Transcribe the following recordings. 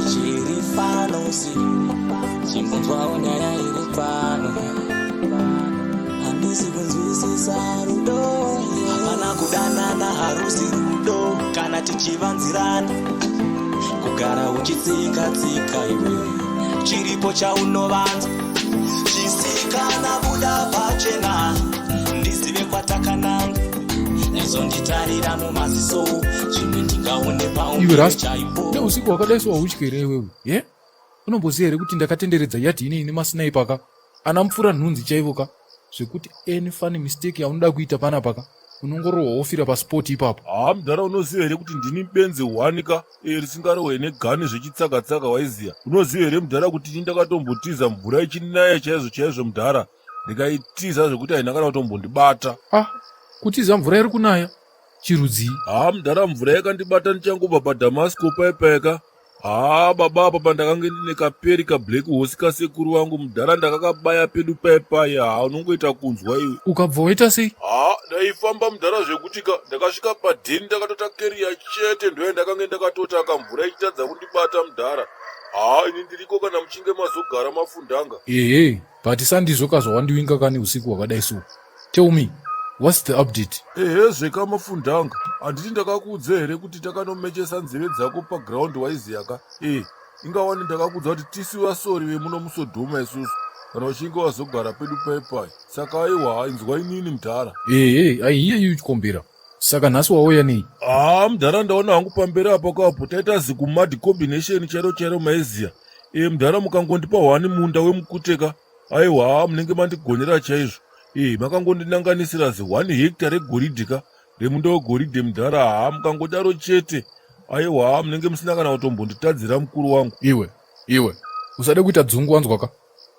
Chiri pano si chimbonzwawo nyaya iri pano. Handisi kunzwisisa rudo. Hapana kudanana harusi rudo kana tichivanzirana. Kugara uchitsika tsika iwe chiripo chaunovanza. Chisikana buda pachena ndizive kwatakananga. Nyazonditarira mumaziso zvimwe ndingaone Iwe Rasta, chaipo. neusiku hwakadai so hautyi here iwewe? Ye? Unomboziva here kuti ndakatenderedza yadhi inei nemasniper ka? Ana mupfura nhunzi chaivo ka? Zvekuti any funny mistake yaunoda kuita panapa ka? Unongorohwa wofira paspot ipapo. Haa mudhara unoziva here kuti ndini benzi hwani ka e, risingarohwe negani zvechitsaka-tsaka waiziya unoziva here mudhara kuti ini ndakatombotiza mvura ichinaya chaizvo chaizvo mudhara ndikaitiza zvekuti haina kana kutombondibata Ah, kutiza mvura iri kunaya? Chirudzii? Haa mudhara mvura yakandibata ndichangobva paDamasco paye paye ka. Haa baba apa pandakange ndine kaperi kablack horse kasekuru vangu mudhara ndakakabaya pedu paye paye haa unongoita kunzwa iwe. Ukabva waita sei? Haa ndaifamba mudhara zvekuti ka ndakasvika padheni ndakatota keriya chete ndoyandakange ndakatota ka mvura ichitadza kundibata mudhara. Haa ini ndiriko kana muchinge mazogara mafundanga. Ehe, but sandizvo ka zvawandiwinga kani usiku hwakadai so. Tell me, what's the update? Ehezve ka mafundanga, handiti ndakakuudza here kuti takanomechesa nzeve dzako paground waiziya ka? Eh, inga wani ndakakuudza kuti tisu vasori vemuno muSodhoma isusu kana uchinge wazogara pedu pai pai. Saka aiwa, inzwa inini mudhara. Ehe, I hear you Chikombera. Saka nhasi wauya nei? Haa mudhara ndaona hangu pamberi apo kapo taita zikumad combination chairo chairo maiziya. Eh mudhara mukangondipa hwani munda wemukute ka aiwa haa munenge mandigonera chaizvo ee makangondinanganisira zi one hectare regoridhe ka remunda wegoridhe mudhara haa mukangodaro chete aiwa haa munenge musina kana kutombonditadzira mukuru wangu Iwe, iwe, usade kuita dzungu wanzwa ka?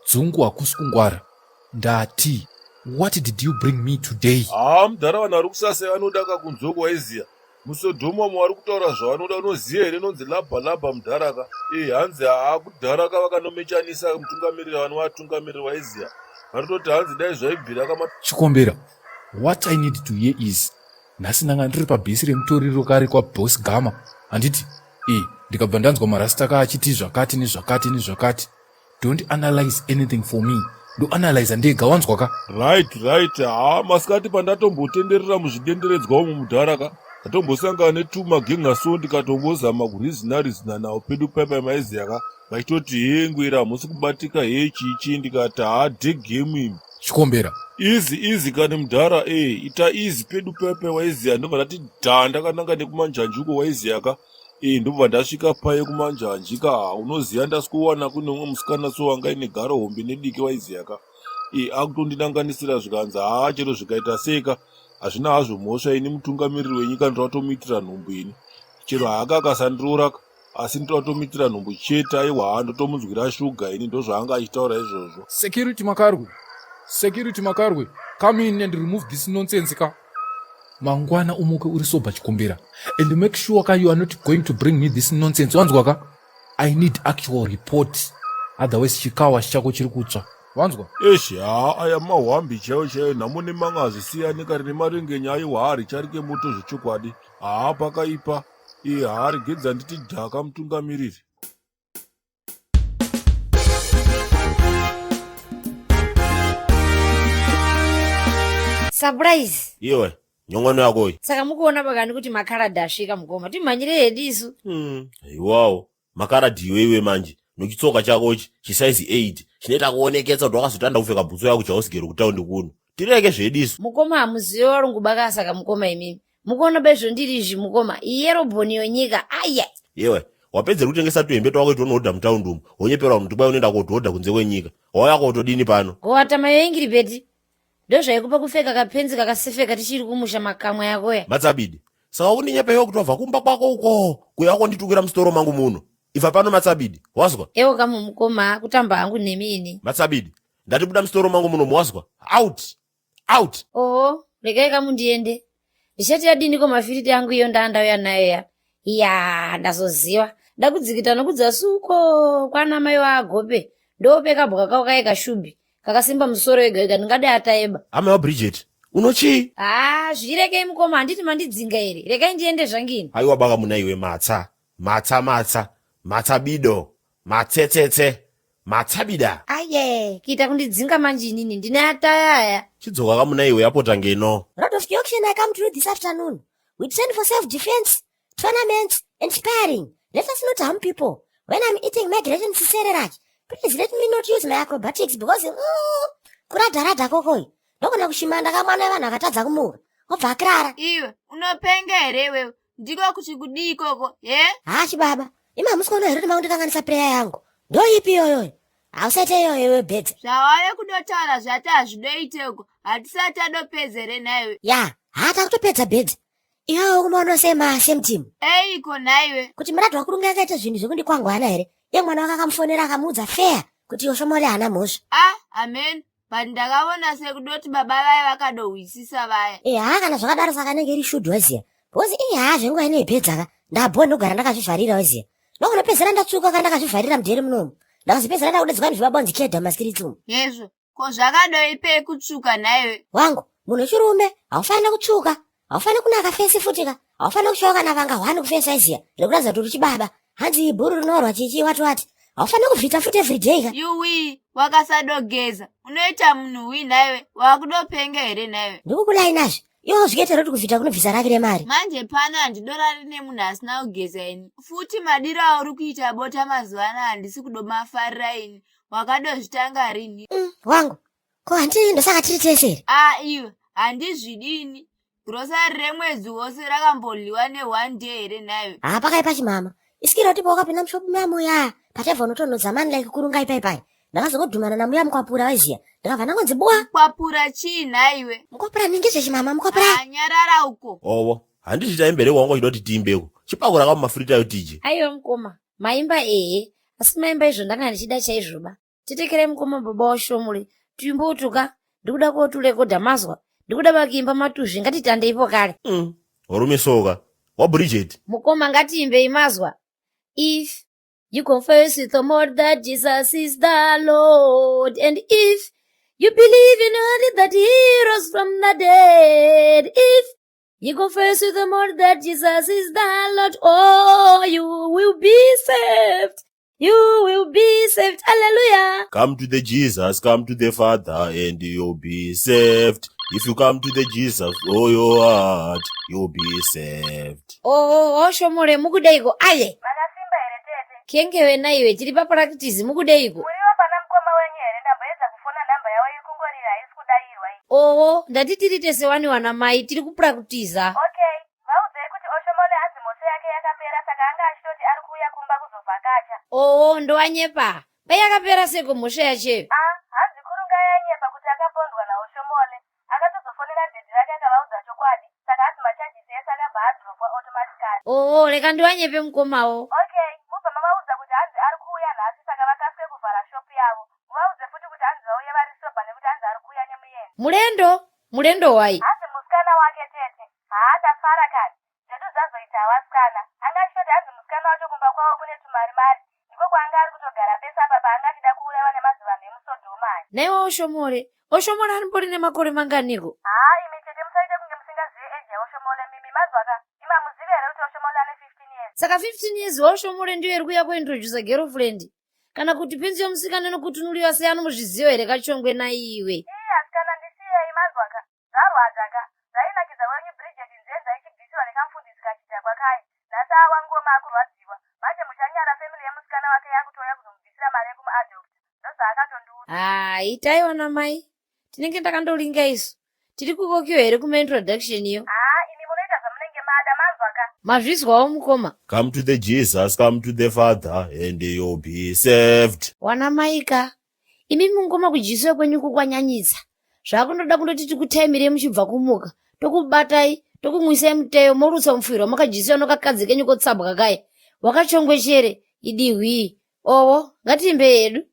Dzungu hakusi kungwara. Ndati, what did you bring me today? Haa mudhara vanhu vari kusasa vanoda ka kunzoko waiziya musodhoma umo vari kutaura zvavanoda unoziva here inonzi labha labha mudhara ka e hanzi haa kudhara ka vakanomechanisa mutungamiriri vanovatungamiriri waiziya varikutoti hanzi dai zvaibvira ka Chikombera, what I need to hear is nhasi ndanga ndiri pabhesi remutoriro kare kwaBoss Gama handiti? E, ndikabva ndanzwa marasta ka achiti zvakati nezvakati nezvakati. Don't analyze anything for me. Ndoanalyza ndega wanzwa ka? Right, right. Haa masikati pandatombotenderera muzvidenderedzwa umu mudhara ka ndatombosangana netuma genga so ndikatombozama kurizina rizina nawo pedu paipai maiziya ka vachitoti hee ngwera hamusi kubatika hee chii chii ndikati haa de game imi. Chikombera. Easy easy kani mudhara eh ita easy pedu paipai waiziya ndobva ndati dha ndakananga nekumanjanji uko waiziya ka Ee ndobva ndasvika paye kumanjanji ka unoziva ndasikowana kune umwe musikana so anga ine garo hombe nediki waiziva ka ee akutondinanganisira zvikanzi haa chero zvikaita sei ka hazvina hazvo mhosva ini mutungamiriri wenyika ndoda kutomuitira nhumbu ini chero hake akasandiroora ka asi ndoda kutomuitira nhumbu chete aiwa haa ndotomunzwira shuga ini ndozvaanga achitaura izvozvo. Security Makarwe, security Makarwe, come in and remove this nonsense ka. Mangwana umuke uri sober Chikombera and make sure ka you are not going to bring me this nonsense wanzwa ka? I need actual report otherwise chikawash chako chiri kutsva wanzwa? Eish haa aya mahwambi chaiyo chaiyo nhamo nemanga hazvisiyani kare nemarengenya aiwa haa richarike moto zvechokwadi haa pakaipa ee haa regedza nditi dhaka mutungamiriri. Surprise. Iwe, nyong'ono yako iyi. Saka mukuona pakani kuti makaradhi asvika mukoma. Timhanyire hedu isu. Iwawo, makaradhi iwe iwe manje. Nochitsoka chako ichi, chisaizi 8, chinoita kuoneketsa kuti wakazotanda kupfeka bhutsu yako chausgero kutaundi kuno. Tireke zvedu isu. Mukoma hamuzive varungu baka saka mukoma imimi. Mukuona bezvo ndiri izvi mukoma. Iyero bhoni yonyika. Aya. Iwe, wapedzera kutengesa tuhembe twako itwo unohodha mutaundi umu, wonyepera vanhu kuti kwai unoenda kohodha kunze kwenyika. Wauya kotodini pano? Gowatama yoingiribheti. Ndozvaikupa kupfeka kapenzi kakasefeka tichiri kumusha makamwa yakoya. Matsabidi, saka ukundinyepa iwe kuti wabva kumba kwako uko kuya konditukira musitoro mangu muno. Ibva pano Matsabidi, wazwa? Ewo kamu mukoma, kutamba hangu nemi ini. Matsabidi, ndati buda musitoro mangu muno, wazwa? Out! Out! Oho, regai kamu ndiende. Ndichati yadiniko mafiriti angu iyo ndaandauya nayo ya. Ya, ndazoziva. Ndakudzikita nokudzasi uko kwana mai waagope. Ndope kabwa kako kaye kashubi. Kakasimba musoro wega wega ndingade ataeba. Amai waBridget, unochii? Ah, zvirekei mukoma, handiti mandidzinga here? Regai ndiende zvangini. Aiwa baka muna iwe matsa. Matsa matsa. Matsabido, matsetsetse, matsabida. Aye, kuita kundidzinga manje inini ndine atayaya. Chidzoka kamuna iwe yapota ngeno. Road of Auction I come to you this afternoon. We train for self-defense, tournaments, and sparring. Let us not harm people. When I'm eating my gratin sisererach, please let me not use my acrobatics because kuradharadha kokoi. Ndogona kushimanda kamwana wevanhu akatadza kumuka. Obva akirara. Iwe unopenga here iwewe? Ndiko kuti kudii ikoko he? Haa chibaba, imi hamusi kuona here kuti makundikanganisa prayer yangu? Ndoipi iyoyoyo? Hausaite iyoyo iwe bedzi. Zvawave kudotaura zvati hazvidoiteko hatisati tadopedza here nhaiwe? Ya, haa takutopedza bedzi. Iwewe kumaona sema same team. Eiko nhaiwe? Kuti muradhi wakurunga akaita zvinhu zvekundikwangwana here? Iye mwana wake akamufonera akamuudza fair kuti Yoshomole haana mhosva. Ah, amen. But ndakaona sekudoti baba vaya vakadohwisisa vaya. Eh, haa kana zvakadaro saka anenge iri should waziya. Because ii haa zvenguva ino ipedza ka. Ndabho ndogara ndakazvivharira waziya. Ndokunopedzera ndatsvuka ka ndakazvivharira mudheri munomu. Ndakazopedzera ndakudedzwa nezvibaba kunzi cheda maskirits umu. Hezvo, ko zvakadoipei kutsvuka nhaiwe? Wangu, munhu wechirume haufanira kutsvuka. Haufaniri kunaka fesi futi ka. Haufaniri kushawa kana vanga hwani kufesi aiziya. Rekuratidza kuti uri chibaba. Hanzi bhuru rinorwa chichi wati wati. Haufaniri kuvhita futi everyday ka. Yuwii, wakasadogeza. Unoita munhu wii nhaiwe? Wakudopenga here nhaiwe? Ndikukulainazve. Iwe uzvikaita roti kuvhita kunobvisa raki remari. Manje pano handidorari nemunhu asina kugeza ini. Futi madiro auri kuita bota mazuva ano handisi kudomafarira ini. Wakadozvitanga rini? Wangu, ko handii ndosaka tiri tese here? Ah iwe, handizvidi ini. Grocery remwedzi wose rakambodliwa ne-one day here nhaiwe? Haa pakaipa chimama. Isikira kuti pawakapinda mushopu muya muya pataibva unotonhodza mani like kurunga ipaipai. Ndakazongodhumana namuya mukwapura waiziya. Ndakabva ndangonzi bwa. Mukwapura chii nhaiwe? Mukwapura ningi zvechimama mukwapura. Ah, nyarara uko. Owo, handiti taimbereko wanga uchida kuti tiimbeko. Chipakura kamumafirita ayo tidye. Aiwa mukoma, maimba ehe, asi maimba izvo ndanga ndichida chaizvo ba. Tetekerai mukoma baba washomuri, tuimbotuka, ndikuda koturekodha mazwa, ndikuda vakiimba matuzvi, ngatitandeipo kare. Warume soka. WaBridget. Mukoma ngatiimbei mazwa. If you confess with your mouth that Jesus is the Lord, and if you believe in your heart that he rose from the dead, if you confess with your mouth that Jesus is the Lord, oh, you will be saved. You will be saved. Hallelujah. Come to the Jesus, come to the Father, and you'll be saved. If you come to the Jesus, oh your heart, you'll be saved. Oh, oshomole mukudeiko aye. Makasimba here tete? Kenge wena iwe tiri pa practice mukudeiko. Muriwo pana mukoma wenyu here? Ndamboedza kufona nhamba yavo iri kungorira haisi kudayirwa iyi. Oho, ndati tiri tese wani wana mai tiri kupractiza. Okay, vaudzei kuti Oshomole hanzi mhosva yake yakapera saka anga achitoti ari kuuya kumba kuzovhakacha. Oho, ndowanyepa. Pai yakapera seko mhosva yacheyo. Ah, hanzi kurunga yanyepa kuti akapondwa naOshomole. Akatozofonera dhedhi rake akavaudza chokwadi saka hanzi macharges ese akabva adropwa automatically. Oho, reka ndiwanyepe mukomawo. Okay, mubva mavaudza kuti hanzi ari kuuya nhasi saka vakasike kuvhara shop yavo. Muvaudze futi kuti hanzi vauye vari sober nekuti hanzi ari kuuya nemuyeni. Mulendo, mulendo wai. Hanzi musikana wake tete. Haa ndafara kani. Zvedu zvazoita vasikana. Anga achitoti hanzi musikana wacho kumba kwavo kune tumari-mari. Ndiko kwaanga ari kutogara pese apa paanga achida kuurayiwa nemazivanhu emusodhoma aya. Naiwe Oshomole, Oshomole arimbori nemakore manganiko? Haa imi tete musaite kunge musingazive age yaOshomole mimi mazwaka. Imi hamuzivi here kuti Oshomole ane 15 years? Saka 15 years waOshomole ndiyo iri kuuya kuintrodusa girlfriend? Kana kuti penzi yomusikana nokutunuliwa sei anomuzviziva here kachongwe naiwe? Ii asikana ndisiyei mazwaka. Zvarwadza ka. Zvainakidza wenyu Bridget nzenza ichibvisiwa nekamufundisi kachidhakwa kaye. Nhasi awa ngoma akurwadziwa. Manje muchanyara family yemusikana wake yakutouya kuzomubvisira mari yekumuadopta. Ndozvaakatondiudza. Haa, itai wana mai. Tinenge takandolinga isu. Tiri kukokiwa here kuma introduction iyo? Haa imi munoita zvamunenge mada manzwa ka. Mazvizwawo mukoma. Come to the Jesus, come to the Father, and you'll be saved. Wana mai ka. Imi mungoma kudyisiwa kwenyu kukwanyanyisa. Zvakundoda kundoti tikutaimirei muchibva kumuka. Tokubatai, tokumwisai muteyo, morutsa mufiro wamakadyisiwa nokakadzi kenyu kotsabwa kaye. Wakachongwe chere, idihwii. Owo, ngatiimbe yedu.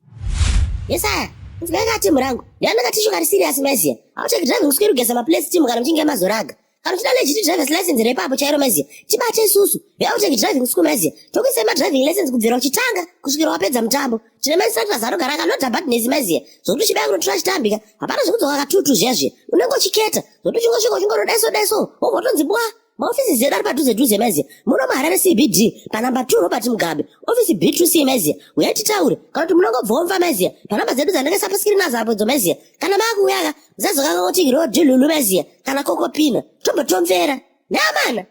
Yesaya, inzwai ka timu rangu. Ndiani katishu kari serious maiziya. Hauteki driving school kugeza maplace team kana muchinge mazoraga. Kana uchida legit driver's license repapo chairo maiziya. Tibate isusu. Veauteki driving school maiziya. Tokuisai madriving license kubvira uchitanga kusvikira wapedza mutambo. Tine mainstructors anogara akanoda badness maiziya. Zvokuti uchibaya kunotora chitambika. Hapana zvekudzoka katutu zviya zviya. Unenge uchiketa. Zvokuti uchingosvika uchingono daiso daiso. Wobva watonzi bwa. Maofisi edu ari padhuze dhuze maiziya. Muno muHarare CBD panamba 2 Robert Mugabe, ofisi B2C maiziya. Uyai titaure kana kuti munongobvomva maiziya panamba dzedu dzandakaisa paskirini nadzo apo idzo maiziya. Kana maakuuya ka musazokanga kuti rodhi lulu maiziya kana kokopina. Tombotomvera. Neamana.